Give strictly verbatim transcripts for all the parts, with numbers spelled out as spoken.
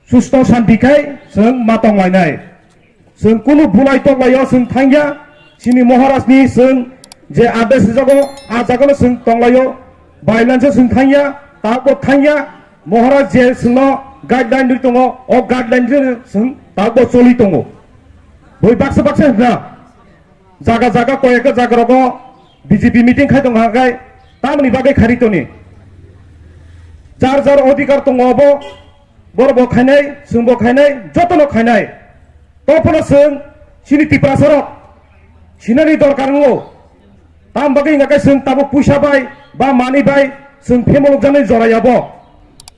Susto santi khai chwng ma tonglainai. Chwng kunu bulai tonglaio chwng thangya. Chini Maharaj ni chwng je adesh jago, a jago no chwng tonglaio. Violence chwng thangya, tabok thangya. Maharaj je chwngno guideline ri tongo, o guideline ri chwng tabok choli tongo. Boi baksa baksa hwnkha. Jaga jaga koyekta jaga rogo B J P meeting khai tong kha khai tamoni bagwi khari toni. Jar jar odhikar tongo obo, borok bo khainai, chwng bo khainai, jotono khainai. Tophano chwng chini Tiprasa rok sinani dorkar wngo. Tam bagwi hwnga khe chwng tabuk puisa bai ba manwi bai chwng phemolok jani jora yabo.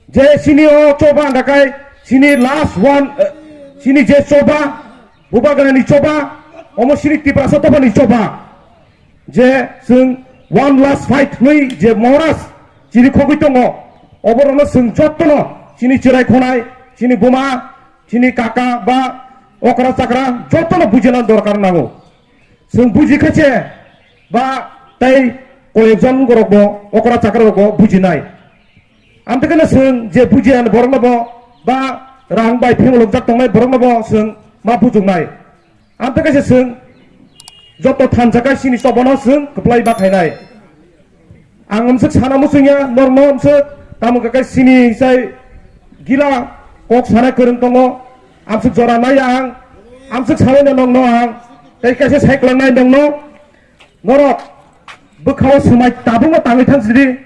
Je chini o choba hwnga khe chini last one, eh, chini je choba, Bubagrani choba, omo chini Tiprasa tophani choba. Je chwng one last fight hwnwi je Maharaj chini khogwi tongo, oborokno chwng jotono chini chwrai khonai, chini buma, chini kaka ba okra chakra jotono bujina dorkar nango. Chwng buji khe se ba tei koyekjon borok bo okra chakra rok bo bujinai. Amtwkhe no chwng je bujiya borokno bo ba rang bai phemolokjak tongnai borokno bo chwng ma bujuknai. Amtwkhe se chwng joto thansa khai chini chobono chwng kwplai ba khainai. Ang amswk sana muchungya norno amswk tamo khe chini sai gila kok sana kwrwng tongo. Amswk jora nai ang, amswk salai na nongno ang tei kaisa sai kwlangnai nongno. Norok bwkhao swmai tabukno tangwi thang sidi.